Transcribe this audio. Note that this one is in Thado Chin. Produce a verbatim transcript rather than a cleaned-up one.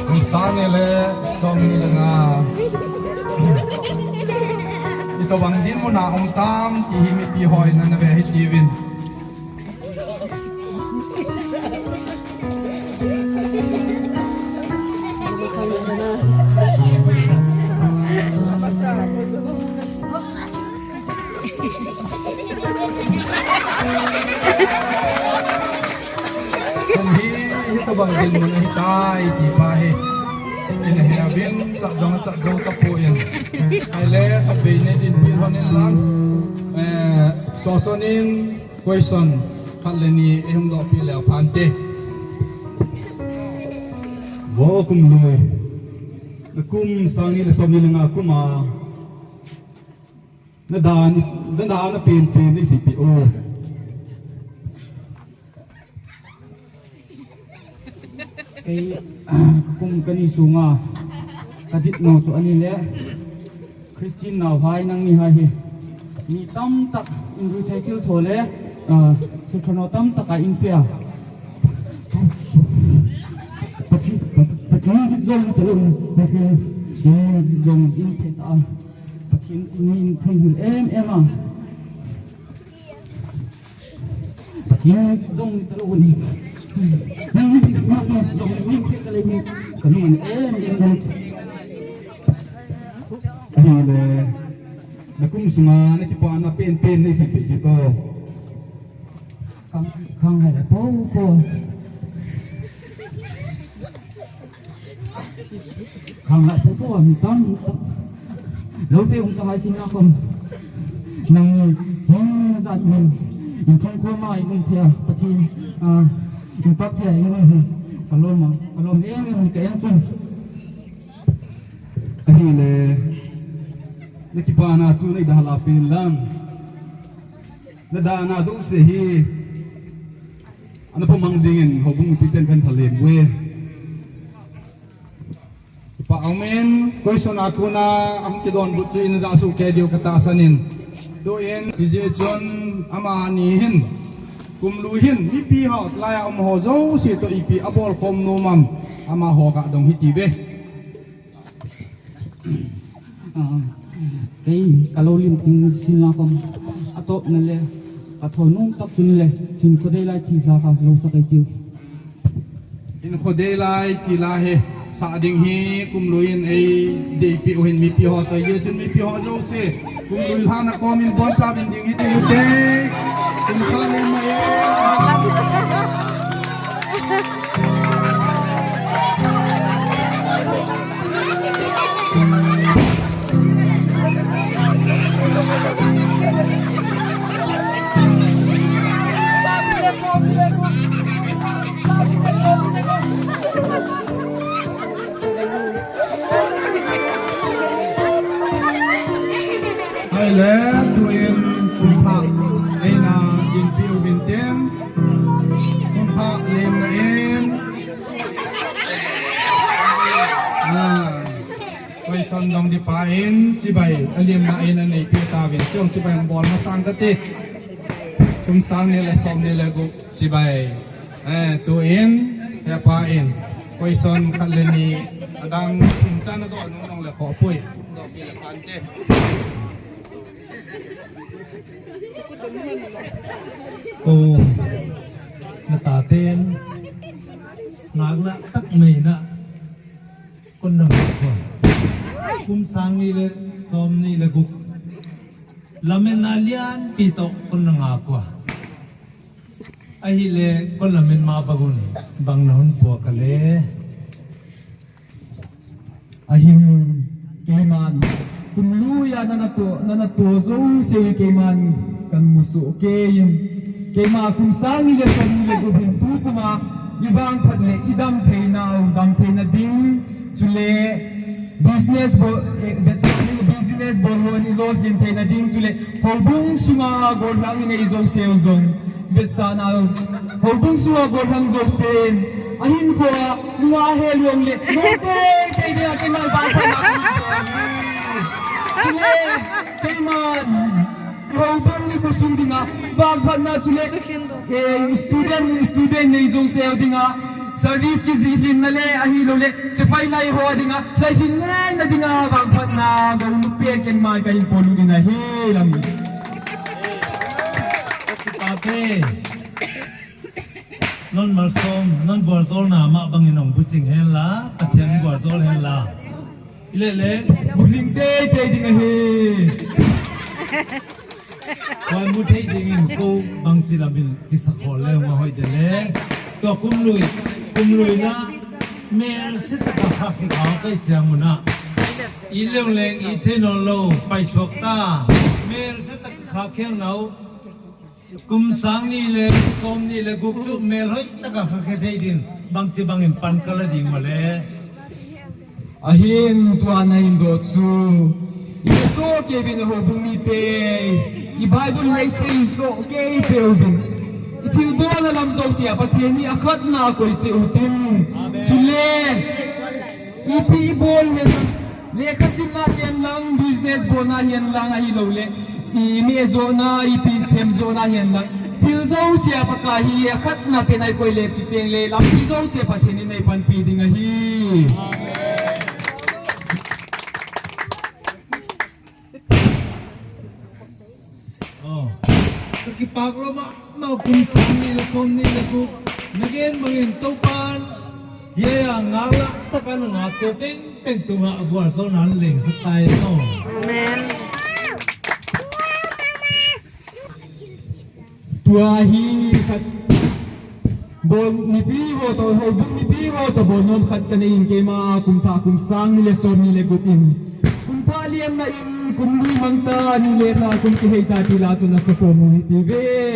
Kum sang ni le som ni le nga. Itobang dinmun a um tam ti hi mipi hon ana ve hitiuvin. Kum hi, hitobang dinmun ahitai ti pa hi. Ina he uvin, chat jong achat jou tapon. Ahile, khatvei nei dinpi lhon in lang. Eh, soson in question khat le ni eihung dohpeh leu phante. Vo Kumlui. Nakum sang ni le som ni le nga kum a. Nadan, nadan a penpen nei seipeh o. Kei, kum kani sunga kadit nau chu ahile, Christian nauhai nangni hai hi mi tamtah in ruithei thiltho le, ah, thiltho nau tamtah a in pia. Pathen, Pathen jong talou, Pathen jong in pia ta. Pathen in thei hil em em a. Pathen jong talou ni. Nang ni jong ni talou ni. Kanu ni em em ni. Ahile, nakum sunga nakipana penpen nei seipeh kit o. Khang, khang hai la po po. Khang hai po po, mi tam, mi tam. Lou te um ta hai sing na kom. Nang, hong na jat min. In thong ko ma, in um thia, Pathen, ah, in pak thia, in um hi. Kalom a, kalom em em, ka en chun. Ahile, nakipana chu nei dalha pen lang. Nadan a jouse hi ana phamang dingin houbung mipiten kahin thalen uve. Kipa umin, question a kona ahung kidonbut chu in ja soh kei diu katahsan in. Tuin, hijeh chun amani hin, Kumlui hin, mipi ho, laiya um ho jouse toh ipi abol khom nom am, amaho kadong hiti uve. Ah, kei ka lou lim thing sin la kom. Atop na le, ka tho nung tak chun le, hin kho dei lai ti la ka lou sa kai tiu. Hin kho dei lai ti la he, sa ding hi Kumlui in ei deipi u hin mipi ho toh, ye chun mipi ho jouse. Kumlui lhana kom in bon cha bin ding hi ti u te. Kum kha le ma ye. Ahile, tuin kum thah leina dinpi uvin tin. Kum thah lemna in. Ah, question dong di pa in, chibai, alemna in anei pi tauvin, chong chibai bol masang kati. Kum sang ni le som ni le gup, chibai. Eh, tuin, hepa in, question khat le ni, adang, kum chan adoh nung nung le khoh pui. Doh pi le phan che. Ko, na taten, ngakna tak mai na, kon na ngak ua. Kum sang ni le, som ni le gup. Lamen na lianpi toh kon na ngak ua. Ahile, kon lamen ma bang un, bang na hon pua kale. Ahin, keiman, kumlui a nana to, nana to jouse keiman, kan musoh kei in. Keima kum sang ni le som ni le gup hin tukum a, i vangphat le, i dam theinau, dam theina ding, chule, business bol, eh, vetsahna business bol ho in i lolhin theina ding, chule, houbung sunga gollhang i nei jouseu jong. Vetsahna, houbung sunga gollhang jousen, ahinkhoa, nunga hel jongle, nung teitei dia keiman vangphatna kan pe. Chule, keiman, houbung ni khosung dinga, vangphatna chule, eh, student, student nei jouseu dinga, Service kijih lhinna le ahilouleh sepai lai ho dinga lhailhin ngaina dinga vangphatna gou nupi ken mai kahin polut in ahi lam. Tate, non malsom, non gualjolna mah bangin hung buching hen la, Pathen gualjol hen la. Ile le, bulhing teitei ding ahi. Hoi mu thei dingin ko bangchi lamin kisa khol le hung a hoi de le. Tua kum lui, kum lui la, mel se taka kha khi kha kai chiang muna. I leng leng i thei non lo, pai suak ta. Mel se taka kha khiang nau. Kum sang ni le, som ni le, gup chu mel hoi taka kha khe thei din, bangchi bangin pan kala ding ma le. Ahin tua na in do chu. I so ke bin ho bu mi te. I Bible nei sei so ke pe u bin. I thil do na lam zo sia Pathen ni akhat na koi che u tin. Chule. Ipi i bol hen lang, lekha simna hihen lang, business bolna hihen lang ahilouleh, i mi e jona, ipi them jona hihen lang. Thil jouse a Pakai hi akhatna pen a i koi le chuteng le, lampi jouse Pathen in ei panpi ding ahi. Oh. Ka kipak lou mama kum sang ni le som ni le gup. Na gen bangin Toupan. Ye ya ngak la, taka na ngak teng teng tunga a gualjolna leng sa tai no. Amen. Tua hi khat. Bol mipi ho to, houbung mipi ho to bol nom khat ka nei in keima kum thah kum sang ni le som ni le gup in. Kum thah lian na in kum ni mang ta ni le thah kum kihei ta ti la chun a sa pom u hi ti ve.